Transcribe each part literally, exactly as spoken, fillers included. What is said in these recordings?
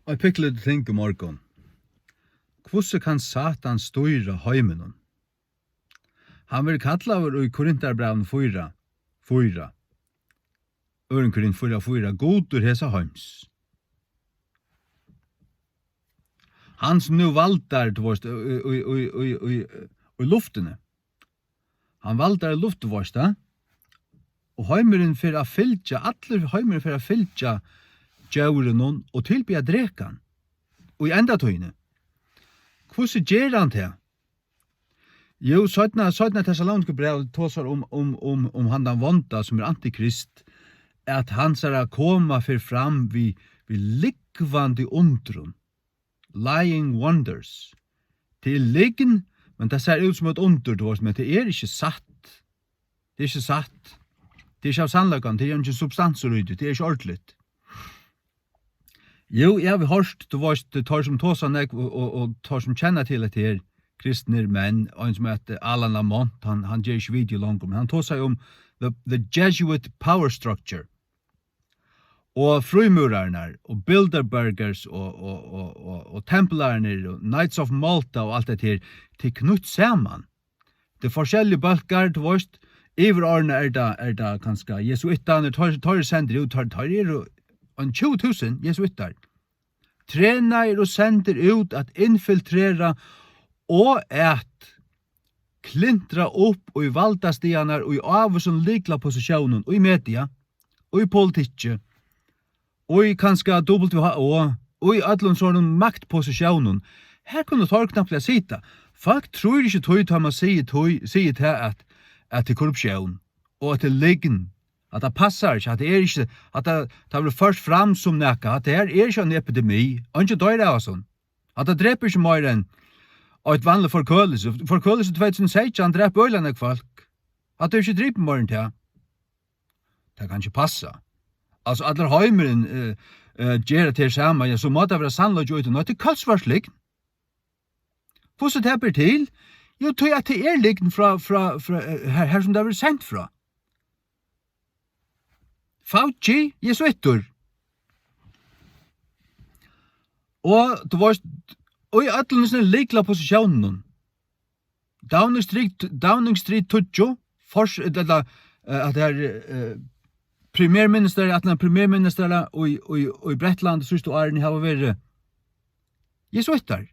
Eitt pinkulítið ting í morgun. Hvussu kann Satan stýra heiminum? Hann verður kallaður í Korintarbrævinum fýra, fýra, øðrum Korint fýra, fýra, gudur hesa heims. Hann sum nú valdar, tú veist, í, í, í, í, í, í luftini. Hann valdar í luftini, veist tú. Og heimurin fer at fylgja, allur heimurin fer at fylgja djevlinum og tilbiðja drekan í endatíðini. Hvussu ger hann tað? Jú, seinna, seinna Tessalonikabræv tosar um, um, um, um handan vonda, sum er antikrist, at hansara koma fer fram við, við lúgvandi undrum, lying wonders. Tað er lygn, men tað sær út sum eitt undur, tú veist, men tað er ikki satt. Tað er ikki satt. Tað er ikki av sannleikanum, tað er eingin substansur í tí, tað er ikki ordiligt. Jú, eg havi hoyrt, tú veist, teir sum tosa nógv og, og, og teir sum kenna til hetta her, kristnir menn, ein sum eitur Alan Lamont, hann, hann ger ikki video longur, men hann tosar um the, the Jesuit power structure. Og frímúrararnar, og Bilderbergers, og, og, og, og, og Templararnir, og Knights of Malta, og alt hetta her, tað er knýtt saman. Tað er forskelligir bólkar, tú veist, yvirordnað er tað, er tað kanska jesuittarnir, teir, teir eru sendir út, teir, teir eru ein tjúgu túsund jesuittar. Trenaðir og sendir út at infiltrera og at klintra upp í valdastaðarnar í ávísum lyklapositiónum, í media, í politikki, í kanska W H O, í øllum sovorðnum maktpositiónum. Her kunnu teir knappliga sita. Fólk trýr ikki tí, tá man sigur tí, sigur tað, at, at tað er korruptión, og at tað er lygn, at tað passar ikki, at tað er ikki, at tað, tað verður ført fram sum nakað, at tað her er ikki ein epidemi, eingin doyr av hasum. At tað drepur ikki meira enn eitt vanligt forkølilsi. Forkølilsi tvey túsund og seytjan drap øgiliga nógv fólk. At tað er ikki dripið meira enn tað. Tað kann ikki passa. Altso, allur heimurin, eh, eh, ger tað her sama, ja, so má tað vera sannleiki í tí. Nei, tað er kolsvørt lygn. Hvussu tað ber til? Jú, tí at tað er lygn frá, frá, frá, eh, her, her sum tað verður sent frá. Fauci, jesuittur. Og, tú veist, og í øllum hesum lyklapositiónunum, Downing Street, Downing Street tíggju, fors-, ella, eh, at tað er, eh, premierminister, at hann er premierminister í, í, í Bretland síðstu árini hava verið jesuittar.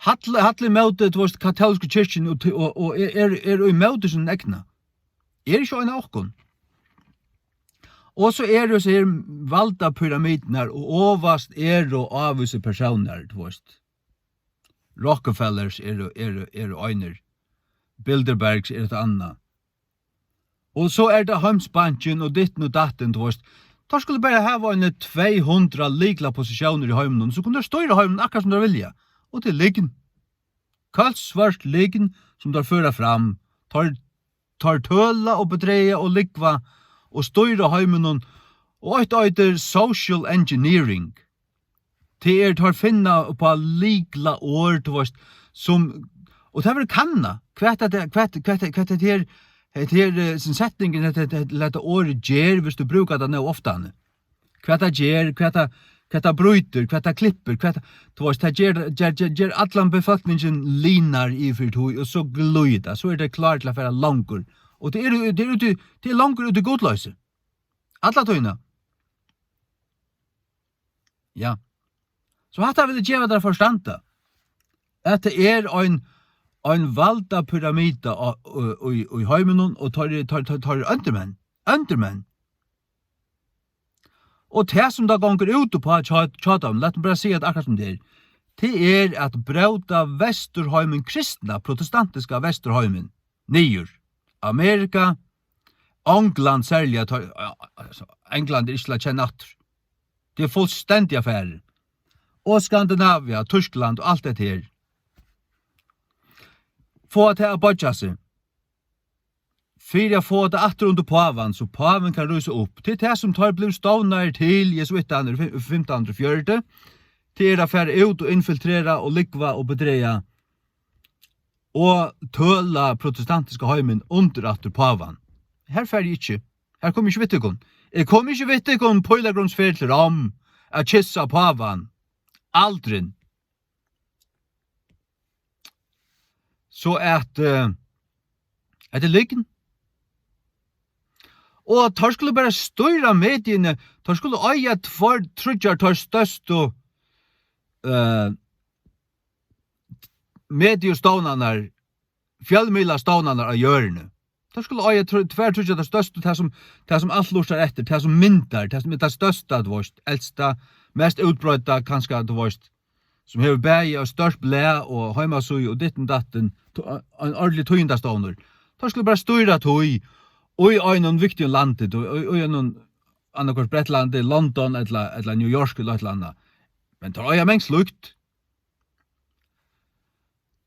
Halla, halla ímóti, tú veist, katólsku kirkjuni og, og, og er, er, er ímóti sínum egna. Er ikki ein av okkum. Og so eru hesir her valdapyramidurnar, og ovast eru ávísir persónar, tú veist. Rockefellers eru, eru, eru einir. Bilderbergs er eitt annað. Og so er tað Heimsbankin og ditten og datten, tú veist. Teir skulu bara hava eini tvey hundrað lyklapositiónir í heiminum, so kunnu teir stýra heiminum akkurát sum teir vilja. Og tað er lygn. Kolsvørt lygn, sum teir føra fram. Teir, teir tøla og bedraga og lúgva og stýra heiminum. Og eitt eitur social engineering. Tað er, teir finna upp á lyklaorð, tú veist, sum, og tað verður kannað, hvat at tað, hvat, hvat, hvat at her, hetta her, eh, sum setningin, hetta, hetta, hetta orðið ger, viss tú brúkar tað nóg ofta. Hvat tað ger, hvat tað, hvat tað brýtur, hvat tað klippir, hvat tað, tú veist, tað ger, ger, ger, ger allan befólkningin lynar yvir fyri tí, og so glíða, so er tað klár til at fara longur. Og tað er, tað er úti, tað er longur úti í gudloysi. Alla tíðina. Ja. So hatta vil eg geva tær forstanda, at tað er ein, ein valdapyramida á, í, í, í heiminum, og teir, teir, teir, teir eru óndir menn. Óndir menn. Og tað, sum tað gongur út uppá hjá, hjá teimum, lat meg bara siga tað akkurát sum tað er, tað er at bróta Vesturheimin, kristna, protestantiska Vesturheimin, niður. Amerika, Ongland serliga, tá, altso, England er ikki til at kenna aftur. Tað er fullstendiga farið. Og Skandinavia, Týskland og alt hetta her. Fáa tað at boyggja seg. Fyri at fáa tað aftur undir pávan, so pávin kann rísa upp. Tað er tað, sum teir blivu stovnaðir til, jesuittarnir, í fim-, fimtan hundrað og fjøruti. Tað er at fara út og infiltrera og lúgva og bedraga og tøla protestantiska heimin undir aftur pávan. Her fari eg ikki. Her komi eg ikki við tykkum. Eg komi ikki við tykkum, pílagrímsferð til Rom. at kyssa pávan. Aldrin. So at, eh, at er lygn. Og teir skulu bara stýra mediuni, teir skulu eiga tveir, tríggjar, teir størstu, eh, mediustovnarnar, fjølmiðlastovnarnar á jørðini. Teir skulu eiga tr-, tvær, tríggjar, tað størsta, tað sum, tað sum alt lurtar eftir, tað sum myndar, tað sum er tað størsta, tú veist, elsta, mest útbreidda, kanska, tú veist, sum hevur bæði eitt stórt blað og heimasíðu og ditten datten, to-, ein ordentligur tíðindastovnur. Teir skulu bara stýra tí í einum viktigum landi, tú, í, í einum annaðhvørt Bretlandi, London ella, ella New York ella eitt ella annað. Men teir eiga mangt slíkt.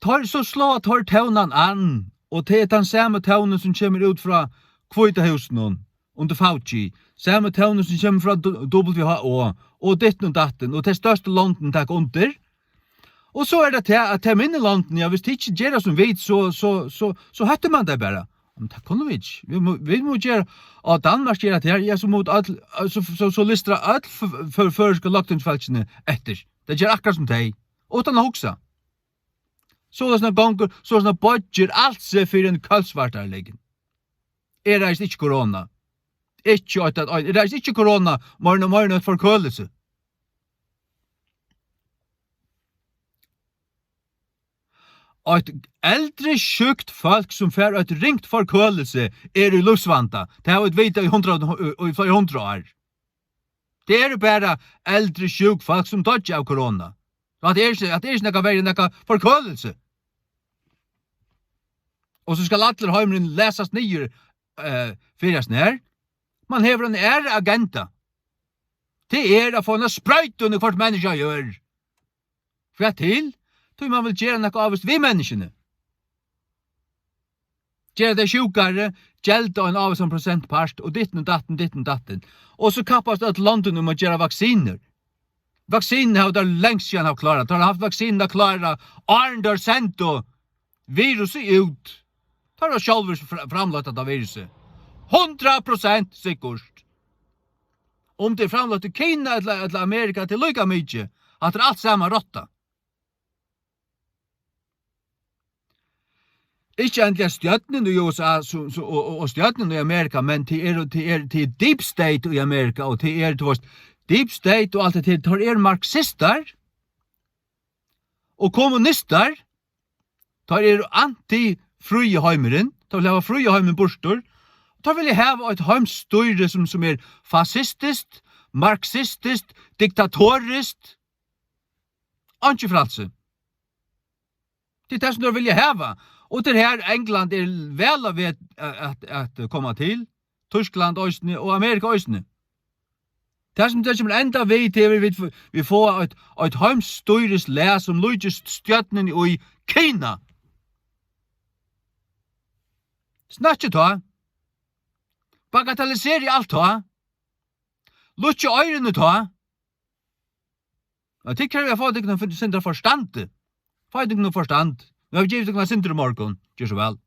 Teir, so sláa teir tónan an, og tað er tann sami tónin, sum kemur út frá Hvíta húsinum undir Fauci, sami tónin, sum kemur frá W H O, og ditten og datten, og tey størstu londini taka undir. Og so er tað tað, at tey minni londini, ja, viss tey ikki gera sum vit, so, so, so, so hóttar man tey bara. Men tað kunnu vit ikki. Vit mugu, vit mugu gera, og Danmark gera tað her, ja, so mugu øll, so, so, so listra øll f-, f-, føroysku løgtingsfólkini eftir. Tey gera akkurát sum tey, uttan at hugsa. Soleiðis gongur, soleiðis boyggir alt seg fyri ein kølsvartari lygn. Eg ræðist ikki korona. Ikki eitt at ein, eg ræðist ikki korona, meira enn, meira enn eitt forkølilsi. Eitt eldri sjúkt fólk sum fær eitt ringt forkølilsi er í lívsvanda. Tað hava vit vitað í hundrað, í, í fleiri hundrað ár. Tað eru bara eldri sjúk fólk sum doyggja av korona. Og at tað er ikki, at tað er ikki nakað verri enn nakað forkølilsi. Og so skal allur heimurin læsast niður, eh, fyri at snær. Man hevur ein aðra agenda. Tað er at fáa eina sproytu inn í hvørt menniskja á jørð. Hvat til? Tí man vil gera nakað ávíst við menniskjuni. Gera tey sjúkari, gelda ein ávísan prosentpart og ditten og datten, ditten og datten. Og so kappast øll londini um at gera vaksinur. Vaksinur hava teir langt síðan havt klárað. Teir hava havt vaksinur at klára áðrenn teir sendu virusið út. Teir hava sjálvir fr-, framleitt hetta virusið. Hundrað prosent sikkurt. Um tað er framleitt í Kina ella, ella Amerika, tað er líka mikið. Hatta er alt saman rotta. Ikki endiliga stjórnin í U S A sum, sum, og, og, og stjórnin í Amerika, men tað er, tað er, tað er deep state í Amerika, og tað er, tú veist, deep state og alt tað her, teir eru marxistar og kommunistar, teir eru anti-fríi heimurin, teir vilja hava fría heimin burtur, teir vilja hava eitt heimsstýri sum, sum er fasistiskt, marxistiskt, diktatoriskt, einki frælsi. Tað er tað, sum teir vilja hava. Og tað er her, England er væl á veg at, at, at koma til. Týskland eisini og Amerika eisini. Tað, sum tað kemur enda við, tað er, vit, vit fáa eitt, eitt heimsstýrislag, sum líkist stjórnini í Kina. Snakki tá. Bagatelliseri alt tá. Lukki oyruni tá. Ja, tit krevja at fáa tykkum eitt sindur av forstandi. Fáa tykkum eitt forstand. Nú havi eg givið tykkum eitt sindur í morgun. Ger so væl.